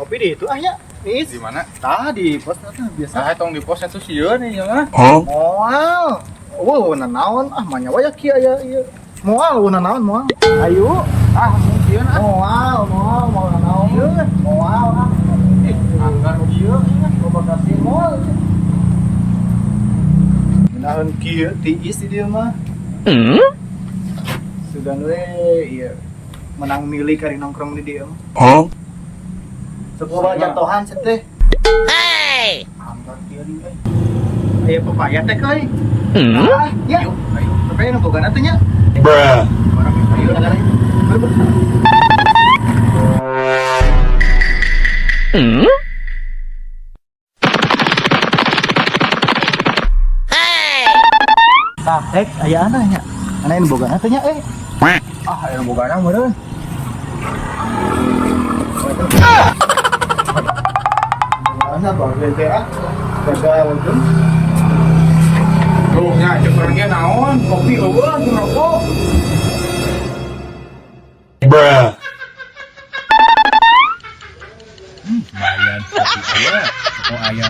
Kopi di itu ah ya. Nis. Di mana? Tah di pos tah biasa. Ah, tong di pos itu sieun nih ya mah. Moal. Eueuh naon ah manya wae kieu aya ieu. Moal eueuh naon moal. Ayo. Ah, mungkin ah. Moal, moal, moal naon. Moal ah. Ih, anggar ieu. Loba kasih moal. Menahan kieu tiis di dieu mah. Sugan we ieu menang milih kari nongkrong di dieu mah. Sok loba jatuhan cenah teh. Anggar kieu di euy. Aya pepaya teh euy. Ah, ya. Ayo, ayo. Pepaya nu bogana teh nya. Barang ayo. Ayo, ayo. Tah, rek aya aneh nya. Aneh nu bogana teh nya euy. Ah, aya bogana meureun. Bogana bagus teh ah. Gagal untung. Tuh nya cek urang ge naon? Kopi eueuh jeung rokok. Lumayan kopi aya, rokok aya.